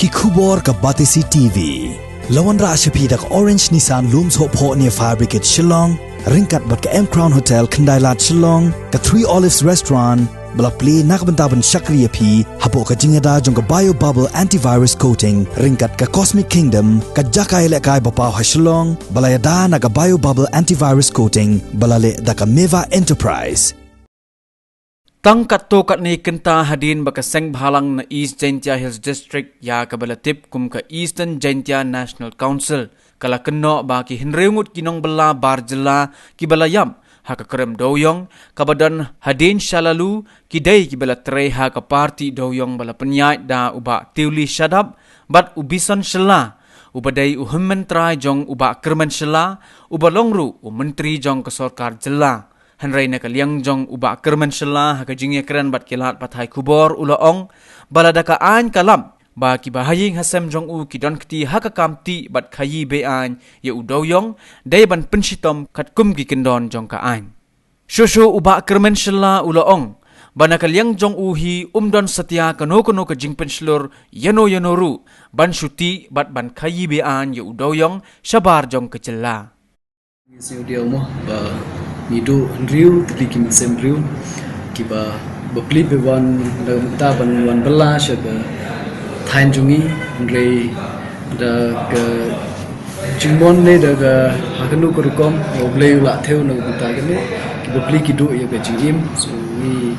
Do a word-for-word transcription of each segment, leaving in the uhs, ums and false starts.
Ki khubor ka Batesi T V. La wanrah sha phi da ka Orange Nissan Lum Sohphoh near Fire Brigade Shillong, ryngkat bad ka M Crown Hotel Khyndailad Shillong, ka Three Olives Restaurant, ba la plie na ka bynta ban shakri ïa phi hapoh ka jingïada jong ka Bio Bubble Antivirus Coating, ryngkat ka Cosmic Kingdom, ka jaka ïalehkai ba paw ha Shillong, ba la ïada na ka Bio Bubble Antivirus Coating, ba la leh da ka Meva Enterprise. Tang katto katne kynta hadien ba ka seng bhalang na East Jaintia Hills District ïa kaba la tip kum ka Eastern Jaintia National Council ka la kynnoh ba ki hynriew ngut ki nongbylla bar jylla kiba la ïap ha ka krem dewïong kaba don hadien sha lalu ki dei kiba la trei ha ka party dewïong ba la pynïaid da u Bah Tiewli Shadap bad u Bison Shylla, uba dei u hynmen trai jong u Bah Kyrmen Shylla, uba long ruh u myntri jong ka sorkar jylla. Hynrei na ka liang jong u Bah Kyrmen Shylla ha ka jingïakren bad ki lad pathai khubor u la ong ba lada ka aiñ ka lap ba kiba ha ïing ha sem jong u ki don kti ha ka kam tih bad khaïi be-aiñ ïa u dewïong, dei ban pynshitom katkum ki kyndon jong ka aiñ. Shuh shuh u Bah Kyrmen Shylla u la ong ba na ka liang jong u hi um don satia kano kano ka jingpynshlur ïano ïano ruh ban shu tih bad ban khaïi be-aiñ ïa u dewïong shabar jong ka jylla. Ngi sngewdiaw mo ba ngi duh hynriew tylli ki mynsiem briew kiba bapli ba wan da ka bynta ban wan bylla sha ka thaiñ jong ngi, hynrei da ka jingmon ne da ka ha kano ka rukom, U Blei u la thew na ka bynta kane, ki bapli ki duh ïa ka jingim. So ngi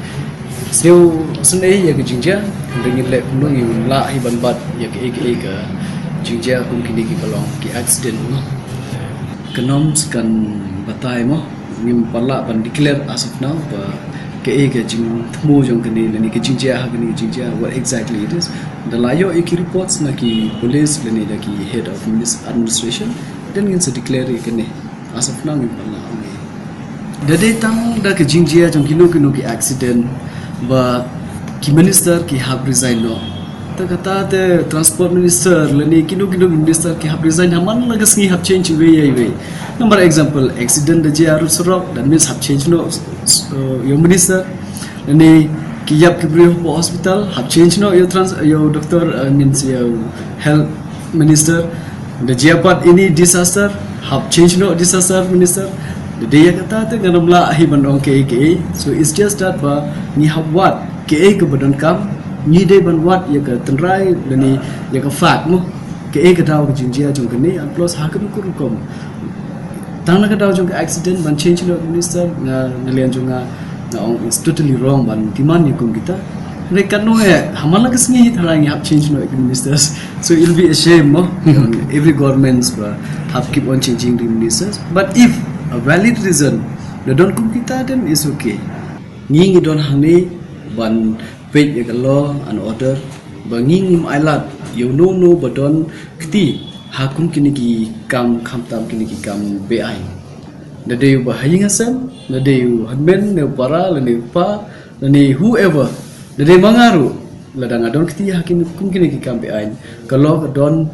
sngewsynei ïa ka jingjia, hynrei ngin leh kumno, ngin lah hi ban bat ïa kaei kaei ka jingjia kum kine kiba long ki accident mo. Kan ym sa kan batai mo, ngim pat lah ban declare as of now ba kaei ka jingthmu jong kane lane ka jingjia ha kane ka jingjia, what exactly it is. Da la ïoh ïa ki reports na ki police lane da ki head of minis-, administration, then ngin sa declare ïa kane. As of now ngim pat lah ong ei. Da dei tang da ka jingjia jong kino kino ki accident ba ki minister ki hap resign noh. Ta kata te transport minister lane kino kino ki minister ki hap resign ha man la ka sngi, hap change iwei ïa iwei. Namar example, accident da jia ha surok, that means hap change noh, uh, ïa u minister. Lane ki ïap ki briew hapoh hospital, hap change noh ïa u trans-, ïa u doctor, uh, means ïa u health minister. Da jia pat any disaster, hap change noh disaster minister. Da dei ïa kata te ngan ym lah hi ban ong kaei kaei. So it's just that ba ngi hap wad kaei kaba donkam, ngi dei ban wad ïa ka tynrai lane ïa ka fact mo. Kaei ka daw ka jingjia jong kane, and plus ha kano ka rukom. Tang na ka daw jong ka accident ban change noh minister, nga, na liang jong nga, nga ong it's totally wrong ban demand ïa kum kita. Hynrei katno eh, ha man la ka sngi tharai ngi hap change noh ki ministers. So it'll be a shame mo. Every governments ba hap keep on changing the ministers. But if a valid reason, da don kum kita, then it's okay. Ngi ngi don hangne ban peit ïa ka law and order, ba ngi ngim ailad ïa uno uno ba don kti ha kum kine ki kam, khamtam kine ki kam be-aiñ. Da dei u ba ha ïing ha sem, da dei u hynmen ne u para lane u kpa lane whoever, da dei ma nga ruh, lada nga don kti ha kine, kum kine ki kam be-aiñ, ka law ka don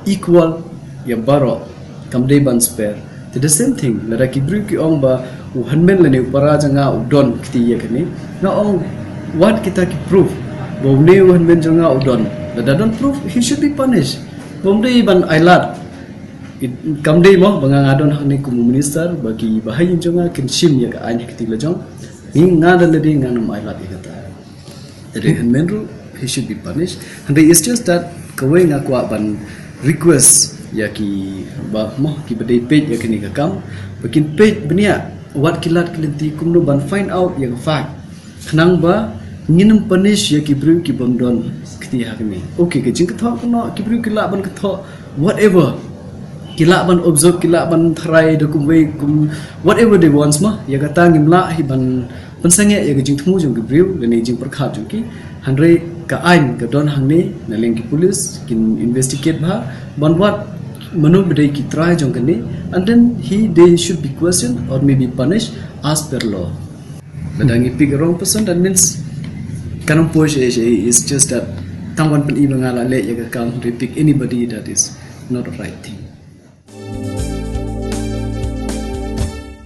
equal ïa baroh, kam dei ban spare. Te the same thing, lada ki briew ki ong ba u hynmen lane u para jong nga u don kti ïa kane, nga ong wad kita ki proof ba une u hynmen jong nga u don. Lada don proof, he should be punished. Bym dei ban ailad. It, kam dei mo ba nga, nga don hangne kum u minister ba ki ba ha ïing jong nga kin shim ïa ka aiñ ha kti lajong. Ngi, nga da lade ngan ym ailad ïa kata. Te dei hynmen ruh, he should be punished. Hynrei it's just that kawei nga kwah ban request ïa ki ba mo, ki ba dei peit ïa kane ka kam, ba kin peit bniah wat ki lad ki lynti kumno ban find out ïa ka fact. Khnang ba ngin ym punish ïa ki briew ki bym don kti ha kane. Okay, ka jingkynthoh kano, ki briew ki lah ban kynthoh whatever. Ki lah ban observe, ki lah ban tharai da kumwei kum, whatever they wants mo. Ïa kata ngim lah hi ban pynsangeh ïa ka jingthmu jong ki briew lane jingpyrkhat jong ki. Hynrei ka aiñ ka don hangne, na liang ki police kin investigate bha ban wad mano ba dei ki trai jong kane, and then he, they should be questioned or maybe punished as per law. Lada ngi pick a wrong person, that means kan ym poi shaei shaei, it's just that tang wan pyni ba nga la leh ïa ka kam, they pick anybody, that is not the right thing.